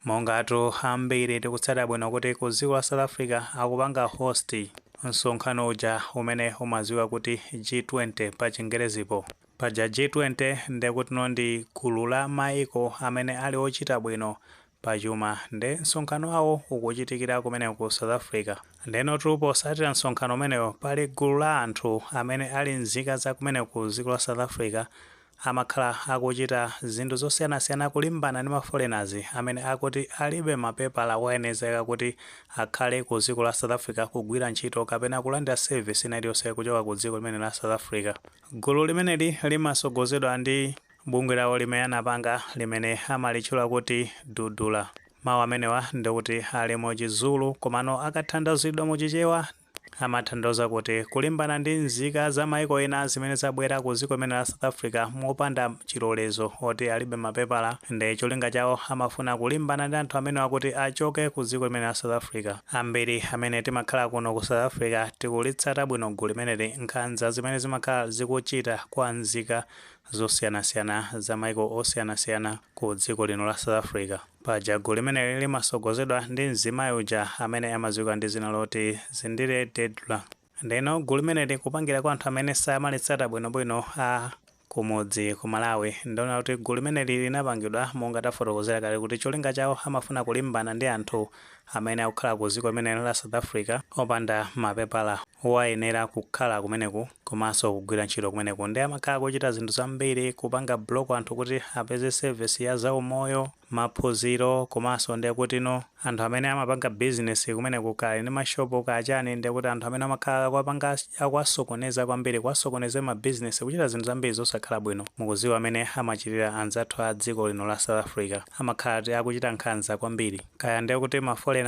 Mongatu ambiri tikutsata bwino kuti ku dziko la South Africa akupanga host msonkhano uja umene umadziwika kuti G20 pa Chingerezipo. Paja G20 ndekuti ndi gulu la maiko amene ali ochita bwino pachuma, nde msonkhano wawo ukuchitikira kumene ku South Africa. Ndenotu posatira msonkhano umenewo, pali gulu la anthu amene ali nzika za kumene ku dziko la South Africa, amakhala akuchita zinthu zosiyanasiyana kulimbana ndi ma foreigners amene akuti alibe mapepala oyenezeka kuti akhale ku dziko la South Africa kugwira ntchito kapena kulandira service ina iliyonse kuchoka ku dziko limene la South Africa. Gulu limeneli limasogozedwa ndi bungwe lawo limene anapanga, limene amalitchula kuti Dudula. Mawu amenewa ndikuti ali mu Chizulu, komano akatanthauzidwa mu Chichewa amatanthauza kuti kulimbana ndi nzika za maiko ena zimene zabwera ku dziko limene la South Africa mopanda chilolezo, oti alibe mapepala. Ndi cholinga chawo amafuna kulimbana ndi anthu amenewa kuti achoke ku dziko limene la South Africa. Ambiri amene timakhala kuno ku South Africa tikulitsata bwino gulu limeneli, nkhanza zimene zimakhala zikuchita kwa nzika zosiyanasiyana za maiko osiyanasiyana ku dziko lino la South Africa. Paja gulu limeneli limasogozedwa ndi mzimayi uja amene amadziwika ndi dzina loti Zandile Dudula. Ndeno gulu limeneli, kupangira kwa anthu amene samalitsata bwinobwino a kumudzi ku Malawi, ndiona kuti gulu limeneli linapangidwa, monga tafotokozera kale, kuti cholinga chawo amafuna kulimbana ndi anthu amene akukhala ku dziko limene la South Africa opanda mapepala woyenera kukhala kumeneku komanso kugwira ntchito kumeneku. Ndi amakhala kuchita zinthu zambiri, kupanga block anthu kuti apeze service ya zaumoyo, maphunziro, komanso ndiye kuti no anthu amene amapanga bizinesi kumeneku, kali ndi mashopu kachani, ndiye kuti anthu amene amakhala akuwapanga, akuwasokoneza kwambiri, kuwasokoneza mabizinesi, kuchita zinthu zambiri zosakhala bwino. Mukuziwa amene amachitira anzathu a dziko lino la South Africa, amakhala ati akuchita nkhanza kwambiri. Kaya ndiye kuti ma foreigners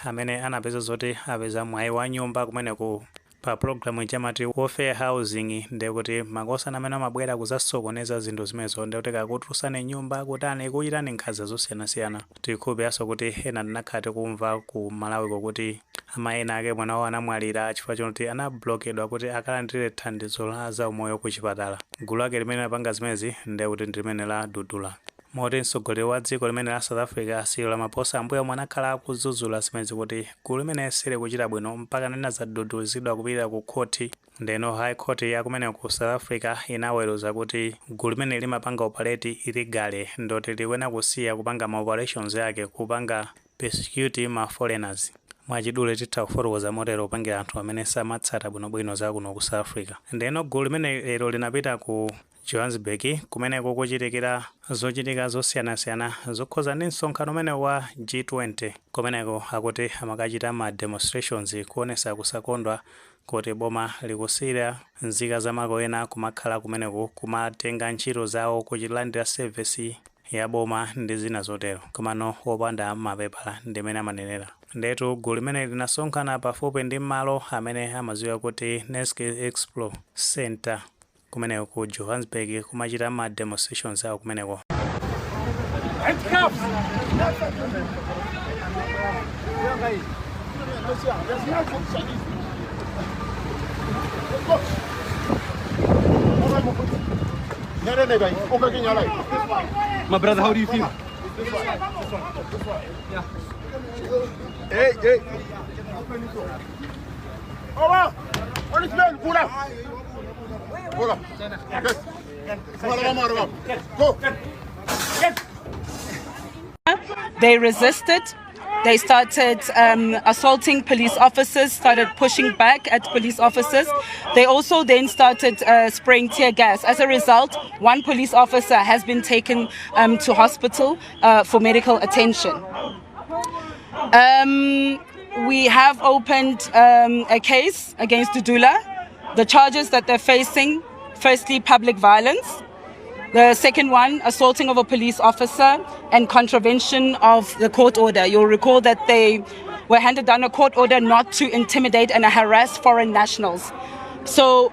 amene anapeza zoti apeza mwayi wa nyumba kumeneku pa program ija welfare housing, ndiye kuti makosana amene amabwera kuzasokoneza zinthu zimenezo, ndiye kuti kakutulutsani nyumba, kutani, kuchitani nkhanza zosiyanasiyana. Tikhupiranso kuti ena tinakhala tikumva ku Malawiko kuti amayi ena ake mwana wawo anamwalira chifukwa choti anablokedwa kuti akalandire thandizo la zaumoyo ku chipatala. Gulu lake limene lapanga zimenezi ndiye kuti ndi limene la Dudula, moti mtsogoleri wa dziko limene la South Africa, Cyril Ramaphosa, ambuyo omwe anakhala akudzudzula zimenezi kuti gulu limene silikuchita bwino, mpaka nena zadudulizidwa kupita ku khoti. Ndeno High Court ya kumene ku South Africa inaweruza kuti gulu limene limapanga operate illegally, ndoti likuyenera kusiya kupanga ma operations yake, kupanga persecute ma foreigners. Mwachidule titha kufotokoza motero, kupangira anthu amene samatsata bwinobwino za kuno ku South Africa. Ndeno gulu limene lero linapita ku Johannesburg, kumeneko kuchitikira zochitika zosiyanasiyana zokhuza ndi msonkhano umene wa G20. Kumeneko akuti amakachita ma demonstrations kuonesa kusakondwa kuti boma likusiyira nzika za maiko ena kumakhala kumeneko, kumatenga ntchito zawo, kuchilandira service ya boma ndi zina zotero, komano wopanda mapepala, ndimene amanenera. Ndetu gulu limene linasonkhana pafupi ndi malo amene amadziwika kuti Next Expo Center kumeneko ku Johannesburg, kumachita ma demonstrations awo kumeneko. Handcuffs! My brother, how do you feel? Hey, hey. Over! Policeman, pull up! Pull up. Yes. Go. They resisted. They started assaulting police officers, started pushing back at police officers. They also then started spraying tear gas. As a result, one police officer has been taken to hospital for medical attention. We have opened a case against Dudula. The charges that they're facing: firstly, public violence. The second one, assaulting of a police officer and contravention of the court order. You'll recall that they were handed down a court order not to intimidate and harass foreign nationals. So,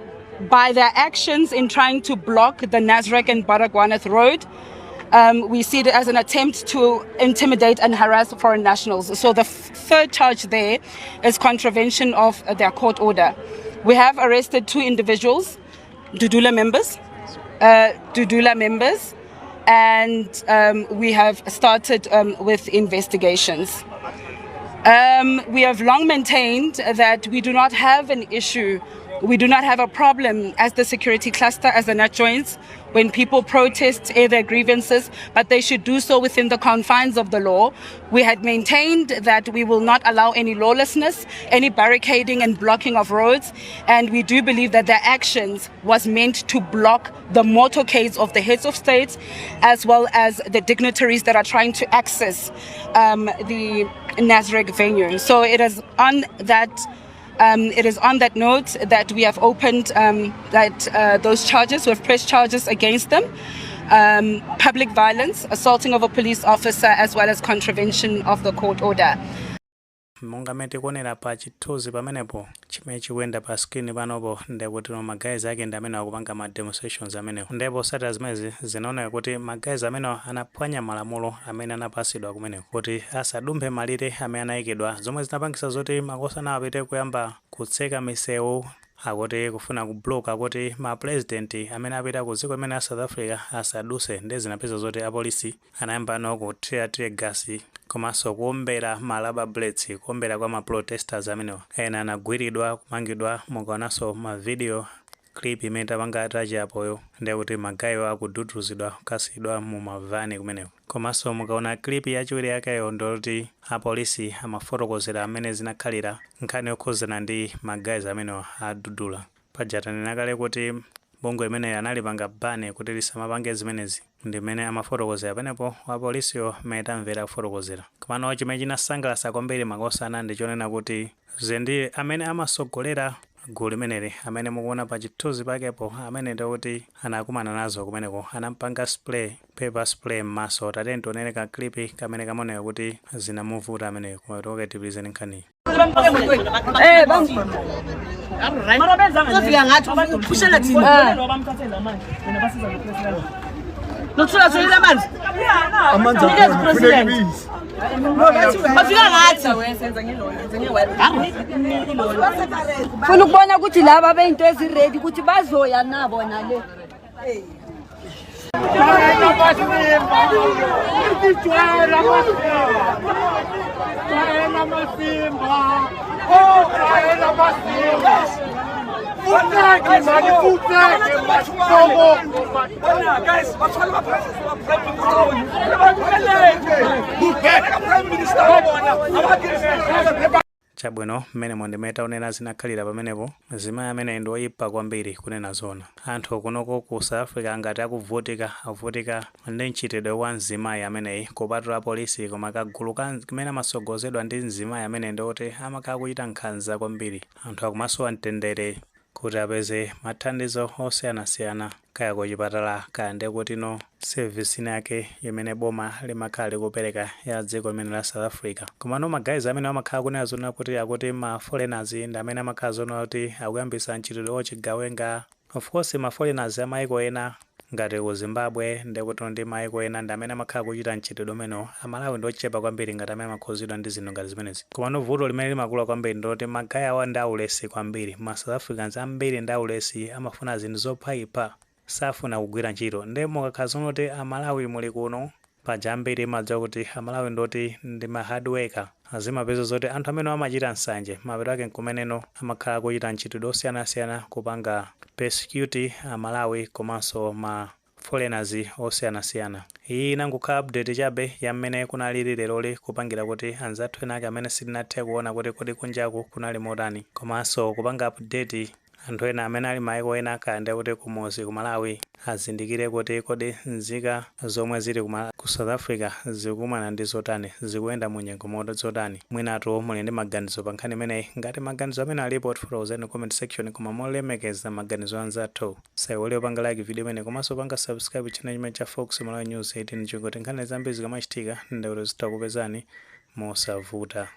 by their actions in trying to block the Nasrec and Baragwanath Road, we see it as an attempt to intimidate and harass foreign nationals. So, the third charge there is contravention of their court order. We have arrested two individuals, Dudula members. And we have started with investigations. We have long maintained that we do not have an issue, we do not have a problem as the security cluster, as the NatJoints, when people protest, air their grievances, but they should do so within the confines of the law. We had maintained that we will not allow any lawlessness, any barricading and blocking of roads, and we do believe that their actions was meant to block the motorcades of the heads of states as well as the dignitaries that are trying to access the Nasrec venue. So it is on that note that we have opened that those charges, we have pressed charges against them, public violence, assaulting of a police officer, as well as contravention of the court order. Monga mmene tikuonera pa chithunzi pamenepo, chimene chikuyenda pa screen panopo, ndekuti ma guys ake ndi amene akupanga ma demonstrations amenewo. Ndipo tsatira zimenezi zinaoneka kuti ma guys amenewo anaphwanya malamulo amene anapasidwa kumeneko kuti asadumphe malire amene anayikidwa, zomwe zinapangisa zoti makosana apite kuyamba kutseka misewu, akuti kufuna kubloka kuti ma president amene apita ku dziko limene la South Africa asaduse. Ndi zinapeza zoti apolisi anayamba kuthira tear gas komanso kuombera ma rubber bullets, kuombera kwa ma protesters amenewa. Ena anagwiridwa, kumangidwa. Mukaonanso ma video clip imene tapanga attach apoyo, ndiye kuti ma guy wo akududuzidwa, kukasidwa mu mavani kumeneko. Komanso mukaona clip yachiwiri yakeyo, ndoti apolisi amafotokozera amene zinakhalira nkhani yokhuzana ndi ma guys amenewa adudula. Paja tanena kale kuti bungwe imene analipanga ban kuti lisamapange zimenezi, ndi mmene amafotokozera pamenepo apolisiyo, mmene tamvera kufotokozera. Komano chimene chinasangalatsa kwambiri makosana ndi chonena kuti zendi amene amasogolera gulu limeneli, amene mukuona pa chithunzi pakepo, amene ndikuti anakumana nazo kumeneko, anampanga spray, pepper spray m'maso. Tatiyeni tionere ka clip kamene kamaoneka kuti zinamuvuta ameneyo. Koma toke tipilizeni nkhaniyi. Eh, bang. Sofika ngathi uphushela thina. Nokuthula tholile amanzi. Amanzi. Nikeza Akhona, president. kufuneka ibisi. Bafika ngathi. Funa ukubona ukuthi laba beyinto ezi-ready ukuthi bazoya nabo nale. Jwayela amasimba. Jwayela amasimba. Jwayela amasimba. Oh, jwayela amasimba. Futseke mani, futseke mani. Guys, batshware ba prime minister, prime minister wa bona a ba dirise. Chabwino, mmene ndimene taonera zinakhalira pamenepo. Zimayi amene ndi oyipa kwambiri, kunena zona. Anthu kunoko ku South Africa ngati akuvutika, avutika ndi mchitidwe wa mzimayi ameneyi, kupatula polisi, koma kagulu kamene amasogozedwa ndi mzimayi amene ndi oti amakhala kuchita nkhanza kwambiri. Anthu akumasowa mtendere kuti apeze mathandizo osiyanasiyana, kaya kuchipatala, kaya ndiye kuti no service ina yake imene boma limakhala likupereka ya dziko limene la South Africa. Komano ma guys amene amakhala kunena zona kuti akuti ma foreigners ndi amene amakhala zona kuti akuyambisa mchitidwe wochigawenga. Of course, ma foreigners amayiko ena ngati ku Zimbabwe, ndikuti ndi mayiko ena, ndi amene amakhala kuchita mchitidwe umenewo. Amalawi ndi ochepa kwambiri ngati amene amakhuzidwa ndi zinthu ngati zimenezi. Komano vuto limene limakula kwambiri ndiloti ma guy awa ndi aulesi kwambiri. Ma South Africans ambiri ndi aulesi, amafuna zinthu zophayipha, safuna kugwira ntchito. Ndi mukakhala zonoti Amalawi muli kuno, paja ambiri madziwa kuti Amalawi ndoti ndi ma hard worker, azimapeza zoti anthu amene amachita nsanje, mapeto ake nkumeneno amakhala kuchita mchitidwe osiyanasiyana, kupanga persecute Amalawi komanso ma foreigners osiyanasiyana. Iyi inangokhala update chabe ya mmene kunalili leroli, kupangira kuti anzathu ena ake amene sitinathe kuona kuti kodi kunjaku kunali motani, komanso kupanga update anthu ena amene ali maiko ena, kaya ndiye kuti kumuzi ku Malawi, azindikire kuti kodi nzika zomwe zili ku South Africa zikukumana ndi zotani, zikuyenda mu nyengo moto zotani. Mwinatu muli ndi maganizo pa nkhani imeneyi. Ngati maganizo amene alipo, tifotokozeni comment section, koma molemekeza maganizo anzathu. Saiwale upanga like video imene komanso panga subscribe channel chimene cha Fox Malawi News 18, chikuti nkhani zambiri zikamachitika ndikuti zitakupezani mosavuta.